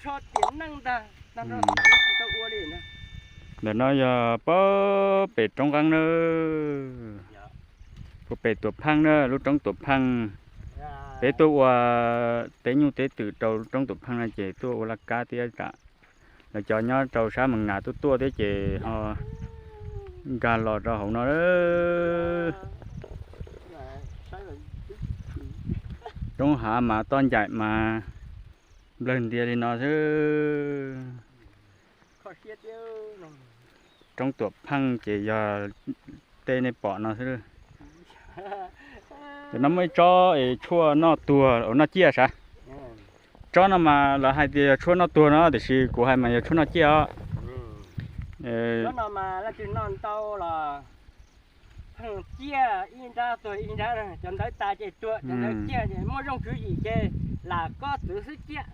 Ntawm no yog pem roob nqeeb na, puag pem Tuam Pheej na, lub roob Tuam Pheej. Peb tuaj ua teb nyuj teb twm rau lub roob Tuam Pheej no ces tuaj ua laj kab thiab tam, lawv cov nyob rau sab Mees Nas tuaj tuaj thiab ces ho nkag los rau hauv no. Roob hav mas toj ncaim mas nplawg ntias li no xwb. Roob Tuam Pheej ces yog tej nej pom no xwb. Ces no muaj ib tsob es tshuaj noj tuag, noj ciaj sav. Tsob no mas lawv hais tias yog tshuaj noj tuag no tiam sis kuv hais mas yog tshuaj noj ciaj os. Pheej ciaj ib nrab tuag ib nrab, cov ntawd tas ces tuag, cov ntawd ciaj ces muaj zoo tswv yim ces lam kob txwv xwb ciaj.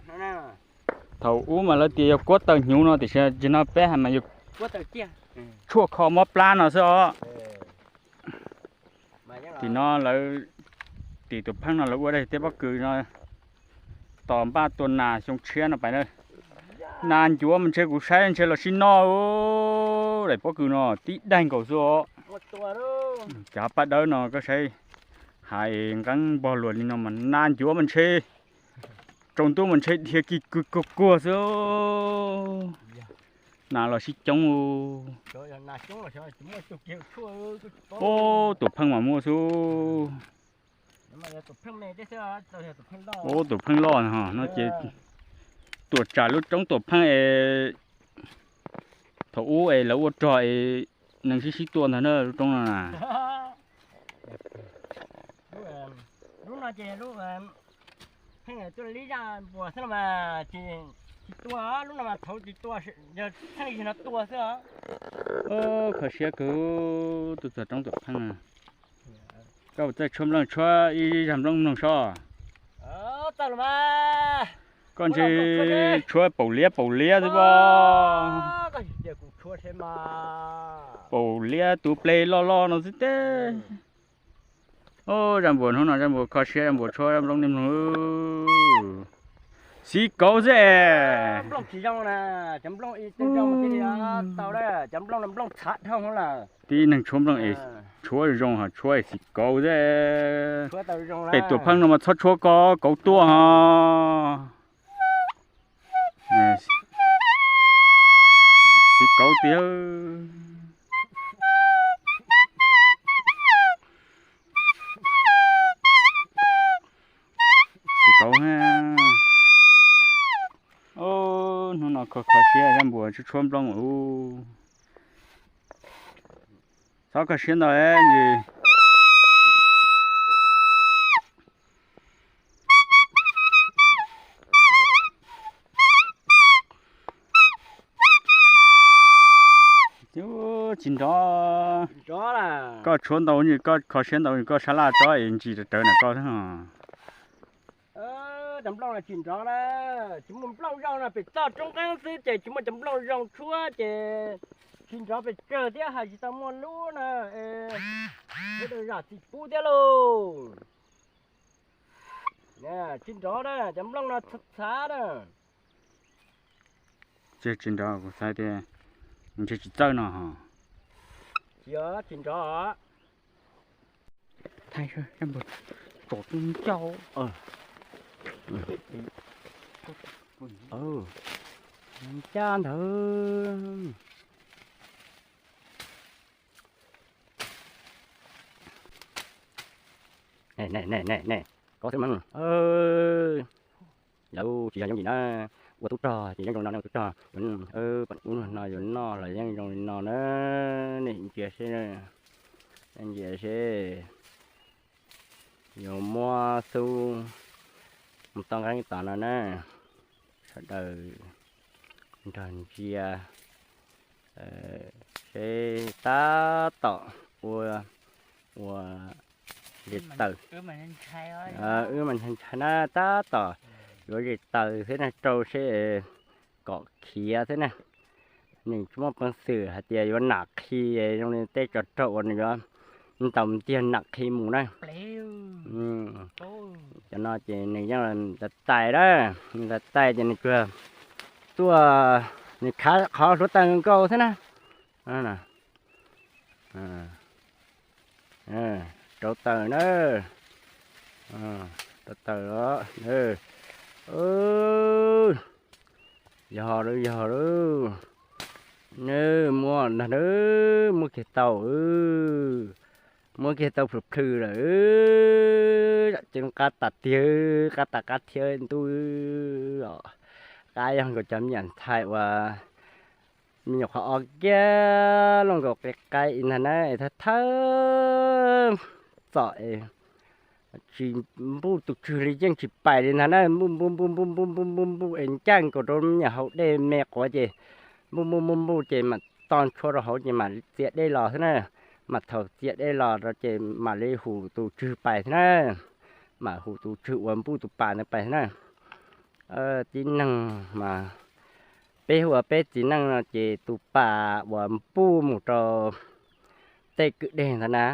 Thaum ub mas lawv tias yog kuab taw hnyuv no tiam sis no peb hais mas yog tshuaj kho mob plab no xwb os. Tim no lawv, tim Tuam Pheej no lawv ua daim teb pob kws no tos npaj tua nas xyoo tshiab no pais na. Nas ncuav mas ntshe kuv saib ntshe los sib noj daim pob kws no tib daig nkaus xwb os. Cov paj dawb no koj saib, hav nqeeb npog luas li no mas nas ncuav mas ntshe tsaus ntuj mas ntshe dhia kis kws kuag kuag xwb. Nas los sib coob. Ub, Tuam Pheej mas muaj xwb. Ub, Tuam Pheej loj ho no ces tuam tsam lub roob Tuam Pheej es thaum ub es lawv ua rog es neeg sib sib tua ntag na lub roob no na. Lub no ces lub pheej tuaj li zaj npuas xwb no mas tsis tua, lub no mas thaum tsis tua, yog txheej yig no tua xwb os. Kho siab kawg, tuaj txog roob Tuam Pheej na. Koj puas txawj tshuab nplooj, tshuab ib zaj nplooj mloog sob? Koj ntshe tshuab paum liab paum liab xwb pob. Paum liab tus ple loj loj no xwb teb. Zaj npuas hnub no zaj npuas kho siab, zaj npuas tshuab nplooj nej mloog. Xis kauv xwb es. Tib neeg tshuab nplooj es tshuab zoo ho tshuab xis kauv xwb. Pem Tuam Pheej no mas txhob tshuab ko kauv tuaj ho. Xis kauv tiag. Xis kauv. Hnub no kho kho siab zaj npuas tshuab tshuab nplooj ub. Txhob kho siab ntau es. Tsis nrov. Koj tshuab ntau, koj kho siab ntau, koj sab laj tsob es ntsis rawv rawv na koj. Cov nplooj no tsis nrov na, tsis muaj nplooj zoo no, pem toj roob nqeeb xwb ces tsis muaj cov nplooj zoo tshuab ces tsis nrov pes tsawg thiab, hais tsis tau muaj lub na, es zam txim pub thiab lauj. Tsis nrov na, cov nplooj no txhav txhav na. Tsis nrov, kuv xav tias ntshe tsis txawj no ho. Tsis, tsis nrov. Thaij seb, tsom ncauj. Ncaj ntawd. Lawv tsis yog yooj yim na, ua tub rog ces yeej zoo no, tub rog ub no yuav noj los yeej zoo li no na. Nej ntsia seb, ntsia seb yuav muab xub mus toj nqeeb tom no na. Sawv daws nrog ntsia seb tab tom ua, ua zes taws. Wb mas ntshai ntshai na, tab tom yuav zes taws xwb na, rau seb kom khiav xwb na. Nws tsis muaj peev xwm hais tias yuav nam qhi zoo li tej tsov rog uas nws yuav ntaus ntiag nam qhi mus na. Cov no ces nws yeej tais tais na, nws tais tais ces nws tsuas tuaj, nws khav qhov hluav taws nkaus thiab na. Rauv taws na, rauv taws os. Yog lawm, yog lawm. Nws muaj ntag na, muaj kiag tau, muaj kiag tau plhws plhws lawm. Ces qab tas tiag, qab tas qab thiab ntuj os. Qab yog nkaus cov me nyuam ntxhais uas me nyuam qhov o kiag los nkaus qe qaib ntag na, thawj thawj txom es tsis npuj tus tswg li, yeej tsis pais li ntag na, npuj npuj npuj npuj npuj npuj npuj npuj es ncaj nkaus rau me nyuam hau dej me quav ces npuj npuj npuj npuj ces mam toj ntshuab rau hauv ces mam txiav dej los thiab na. Mas thaum txiav dej los rau ces mam li hu tus tswg pais thiab na, mam hu tus tswg uas npuj tus pas ntawd pais thiab na. Tib neeg mas peb hu ua peb txiv neej no ces tus pas uas npuj mus rau tej kwj deg ntawd na,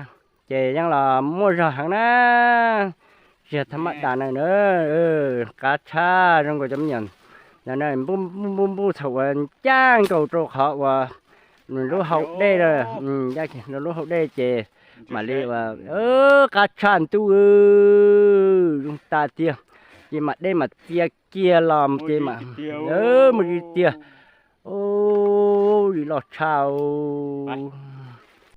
ces yeej los muaj zog heev na. Tsis yog thab maj das na, qab tshaj zoo nkaus cov me nyuam ntawd na, npuj npuj npuj npuj thaum uas ncaj nkaus rau qhov uas nws lub hau dej, lub hau dej ces mam li uas qab tshaj ntuj, zoo tas tiag. Ces mam dej mam txia kiag los ces mam mus li tiag. Ub, li loj tshaj.